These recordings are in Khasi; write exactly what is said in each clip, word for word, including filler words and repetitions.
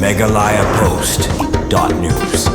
Meghalaya Post dot news.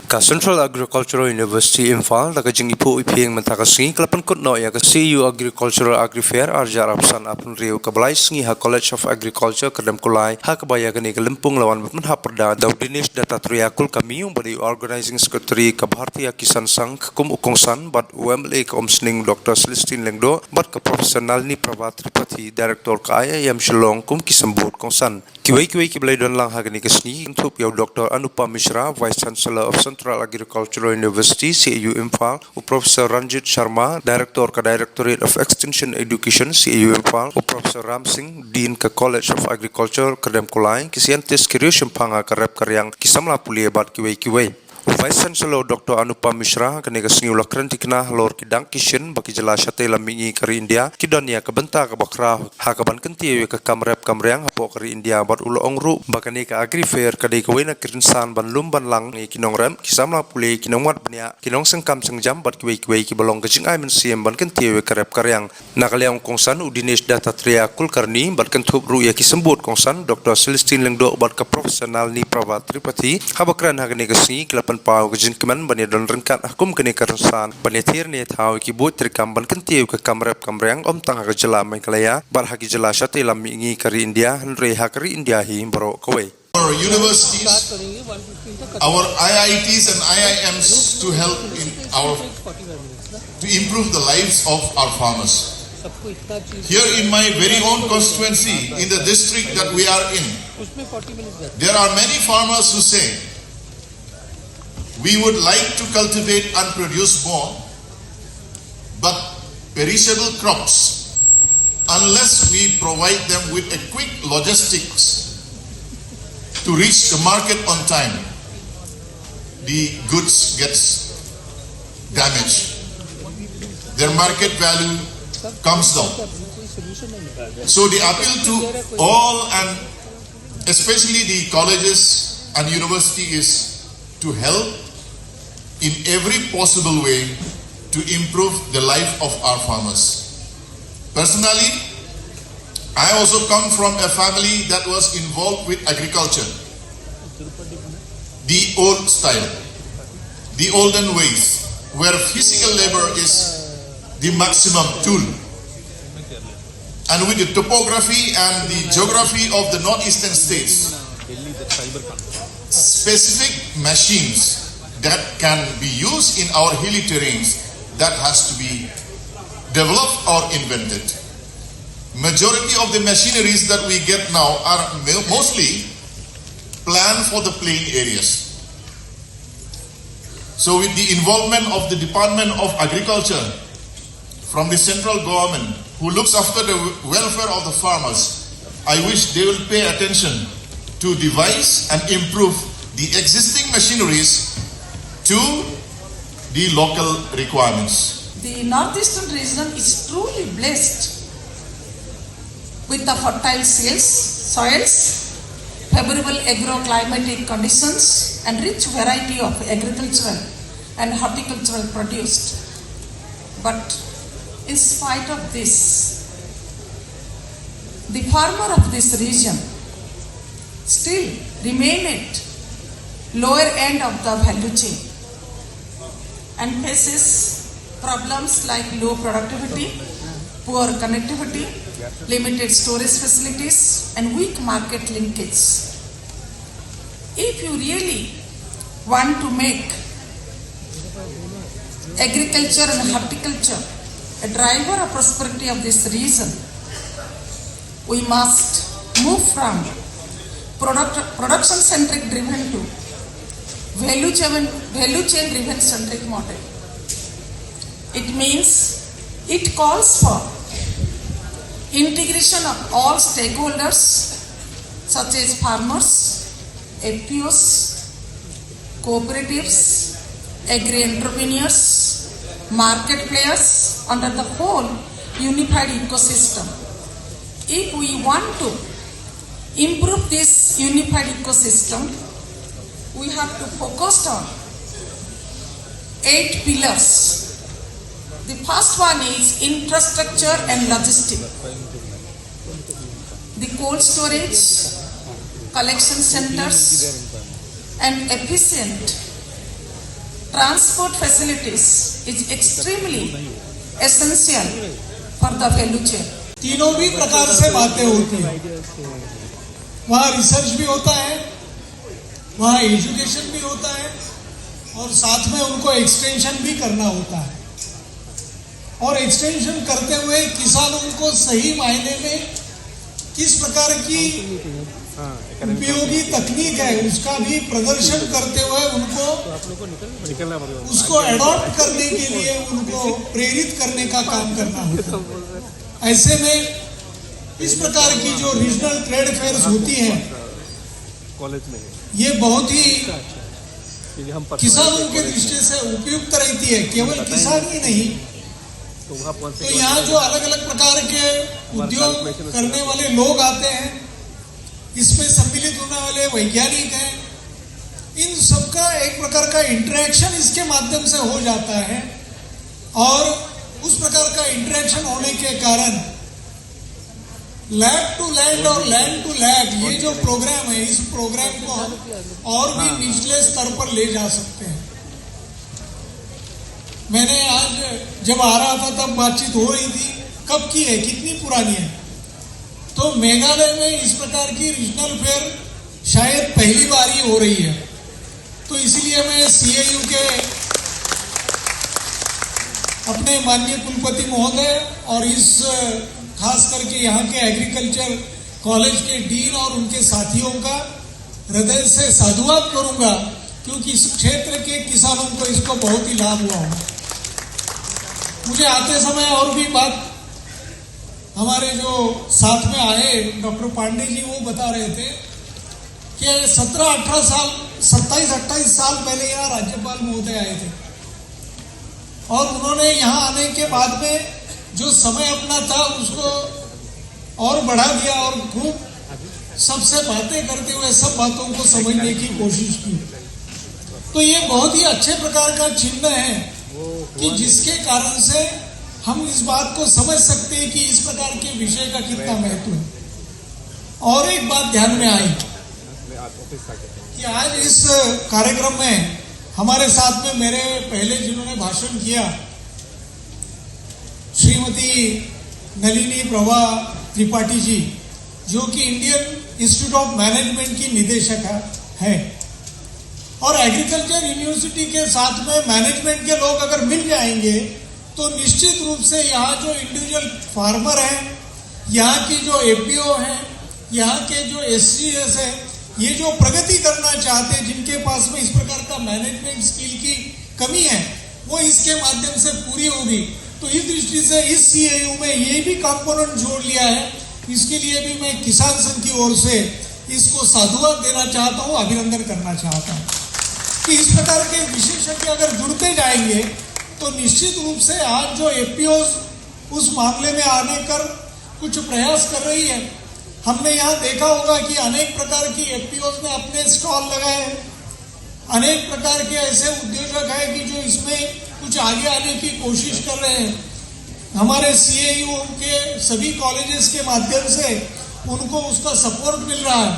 Ka Central Agricultural University Imphal da ka jingiphuh iphieng mynta ka sngi ka la pynkut noh ïa ka C A U Agricultural Agri Fair ar hajar arphew san arphew hynriew kaba lai sngi ha College of Agriculture Khyrdem Kulai, ha kaba ïa kane ka lympung la wan ban pynhap pyrda da u Dinesh Dattatreya Kulkarni uba dei u Organizing Secretary ka Bharatiya Kisan Sangh kum u kongsan, bad u M L A ka Umsning Doctor Celestine Lyngdoh bad ka Professor Nalini Prabha Tripathi, Director ka I I M Shillong kum ki symbud kongsan. Kiwei kiwei kiba la don lang ha kane ka sngi, kynthup ïa u Doctor Anupam Mishra, Vice Chancellor of Central Agricultural University, C A U Imphal, u Professor Ranjit Sharma, Director ka Directorate of Extension Education, C A U Imphal, u Professor Ram Singh, Dean ka College of Agriculture Khyrdem Kulai, ki scientist ki riew shemphang ha ka rep ka riang, ki samla pule bad kiwei kiwei. U Vice Chancellor Doctor Anupam Mishra ha kane ka sngi u la kren thikna halor ki dang ki shin ba ki jylla shatei lam mihngi ka ri India ki don ïa ka bynta kaba khraw ha kaban kyntiew ïa ka kam rep kam riang hapoh ka ri India, bad u la ong ruh ba kane ka Agri Fair ka dei kawei na ki rynsan ban lum ban lang ïa ki nongrep, ki samla pule, ki nongwad bniah, ki nongseng kam seng jam bad kiwei kiwei kiba long ka jingai mynsiem ban kyntiew ïa ka rep ka riang. Na ka liang u kongsan u Dinesh Dattatreya Kulkarni bad kynthup ruh ïa ki symbud kongsan Doctor Celestine Lyngdoh bad ka Professor Nalini Prabha Tripathi, haba kren ha kane ka sngi ki la pynpaw ka jingkmen ban ïa don ryngkat ha kum kane ka rynsan ban ïa thied ne thaw ïa ki buit treikam ban kyntiew ïa ka kam rep kam riang ym tang ha ka jylla Meghalaya bad ha ki jylla shatei lam mihngi ka ri India, hynrei ha ka ri India hi baroh kawei. Our universities, our I I Ts and I I Ms to help in our, to improve the lives of our farmers. Here in my very own constituency, in the district that we are in, there are many farmers who say, "We would like to cultivate and produce more, but perishable crops, unless we provide them with a quick logistics to reach the market on time, the goods gets damaged. Their market value comes down." So the appeal to all, and especially the colleges and university, is to help in every possible way to improve the life of our farmers. Personally, I also come from a family that was involved with agriculture, the old style, the olden ways, where physical labor is the maximum tool. And with the topography and the geography of the northeastern states, specific machines that can be used in our hilly terrains, that has to be developed or invented. Majority of the machineries that we get now are mo-, mostly planned for the plain areas. So with the involvement of the Department of Agriculture from the central government, who looks after the welfare of the farmers, I wish they will pay attention to devise and improve the existing machineries to the local requirements. The Northeastern region is truly blessed with the fertile soils, soils, favorable agroclimatic conditions, and rich variety of agricultural and horticultural produce. But in spite of this, the farmer of this region still remain at lower end of the value chain and faces problems like low productivity, poor connectivity, limited storage facilities, and weak market linkage. If you really want to make agriculture and horticulture a driver of prosperity of this region, we must move from product, production centric driven to value chain, value chain driven centric model. It means, it calls for integration of all stakeholders such as farmers, F P Os, cooperatives, agri-entrepreneurs, market players under the whole unified ecosystem. If we want to improve this unified ecosystem, we have to focus on eight pillars. The first one is infrastructure and logistics. The cold storage, Collection centers and efficient transport facilities is extremely essential for the value chain. तीनों भी प्रकार से बातें होती हैं। वहाँ रिसर्च भी होता है, वहाँ एजुकेशन भी होता है और साथ में उनको एक्सटेंशन भी करना होता है। और एक्सटेंशन करते हुए किसानों को सही मायने में किस प्रकार की उपयोगी तकनीक है, उसका भी प्रदर्शन करते हुए उनको उसको अडॉप्ट करने के लिए उनको प्रेरित करने का काम करना होता है। ऐसे में इस प्रकार की जो रीजनल ट्रेड फेयर्स होती हैं, कॉलेज में है। ये बहुत ही अच्छा, अच्छा। क्योंकि हम किसानों के दृष्टि से उपयुक्त रहती है। केवल किसान ही नहीं, तो वहाँ पहुँचने तो के बाद यहाँ जो अलग-अलग प्रकार के हमारे उद्योग calculation करने वाले लोग आते हैं, इसमें सम्मिलित होने वाले वैज्ञानिक हैं, इन सबका एक प्रकार का इंटरेक्शन इसके माध्यम से हो जाता है और उस प्रकार का इंटरेक्शन होने के कारण लैब टू लैंड और लैंड टू लैब, ये जो प्रोग्राम है, इस प्रोग्राम को हम और भी निचले स्तर पर ले जा सकते हैं। मैंने आज जब आ रहा था तब बातचीत हो रही थी, कब की है, कितनी पुरानी है, तो मेघालय में इस प्रकार की रीजनल फेयर शायद पहली बार ही हो रही है। तो इसीलिए मैं सीएयू के अपने माननीय कुलपति महोदय और इस खास करके यहाँ के एग्रीकल्चर कॉलेज के डीन और उनके साथियों का हृदय से साधुवाद करूंगा, क्योंकि इस क्षेत्र के किसानों को इसको बहुत ही लाभ हुआ होगा। मुझे आते समय और भी बात हमारे जो साथ में आए डॉक्टर पांडे जी, वो बता रहे थे कि सत्रह अठारह साल, सत्ताईस अट्ठाईस साल पहले यहाँ राज्यपाल महोदय आए थे और उन्होंने यहाँ आने के बाद में जो समय अपना था, उसको और बढ़ा दिया और खूब सबसे बातें करते हुए सब बातों को समझने की कोशिश की। तो ये बहुत ही अच्छे प्रकार का चिन्ह है कि जिसके कारण से हम इस बात को समझ सकते हैं कि इस प्रकार के विषय का कितना महत्व है। और एक बात ध्यान में आई कि आज इस कार्यक्रम में हमारे साथ में मेरे पहले जिन्होंने भाषण किया, श्रीमती नलिनी प्रभा त्रिपाठी जी, जो कि इंडियन इंस्टीट्यूट ऑफ मैनेजमेंट की निदेशक है, और एग्रीकल्चर यूनिवर्सिटी के साथ में मैनेजमेंट के लोग अगर मिल जाएंगे, तो निश्चित रूप से यहाँ जो इंडिविजुअल फार्मर हैं, यहाँ की जो एपीओ हैं, यहाँ के जो एससीएस हैं, ये जो प्रगति करना चाहते हैं, जिनके पास में इस प्रकार का मैनेजमेंट स्किल की कमी है, वो इसके माध्यम से पूरी होगी। तो इस दृष्टि से इस सीएयू में ये भी कंपोनेंट जोड़ लिया है। इसके लिए भी मैं किसान संघ की ओर से इसको साधुवाद देना चाहता हूँ, अभिनंदन करना चाहता हूँ कि इस प्रकार के विशेषज्ञ अगर जुड़ते जाएंगे, तो निश्चित रूप से आज जो एपीओ उस मामले में आने कर कुछ प्रयास कर रही है। हमने यहाँ देखा होगा कि अनेक प्रकार की एपीओ ने अपने स्टॉल लगाए हैं, अनेक प्रकार के ऐसे उद्योजक हैं कि जो इसमें कुछ आगे आने की कोशिश कर रहे हैं। हमारे सीएयू के सभी कॉलेजेस के माध्यम से उनको उसका सपोर्ट मिल रहा है।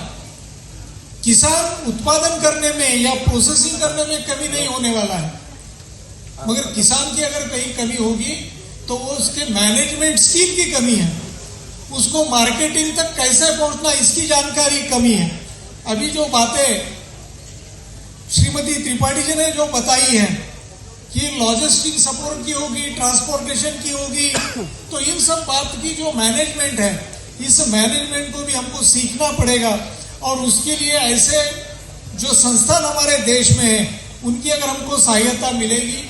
किसान उत्पादन करने में या प्रोसेसिंग करने में कमी नहीं होने वाला है, मगर किसान की अगर कहीं कमी होगी तो वो उसके मैनेजमेंट स्किल की कमी है, उसको मार्केटिंग तक कैसे पहुंचना, इसकी जानकारी कमी है। अभी जो बातें श्रीमती त्रिपाठी जी ने जो बताई है कि लॉजिस्टिक सपोर्ट की होगी, ट्रांसपोर्टेशन की होगी, तो इन सब बात की जो मैनेजमेंट है, इस मैनेजमेंट को भी हमको सीखना पड़ेगा। और उसके लिए ऐसे जो संस्थान हमारे देश में है, उनकी अगर हमको सहायता मिलेगी,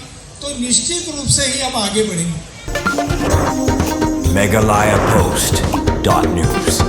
तो निश्चित रूप से ही हम आगे बढ़ेंगे। Meghalaya Post dot news.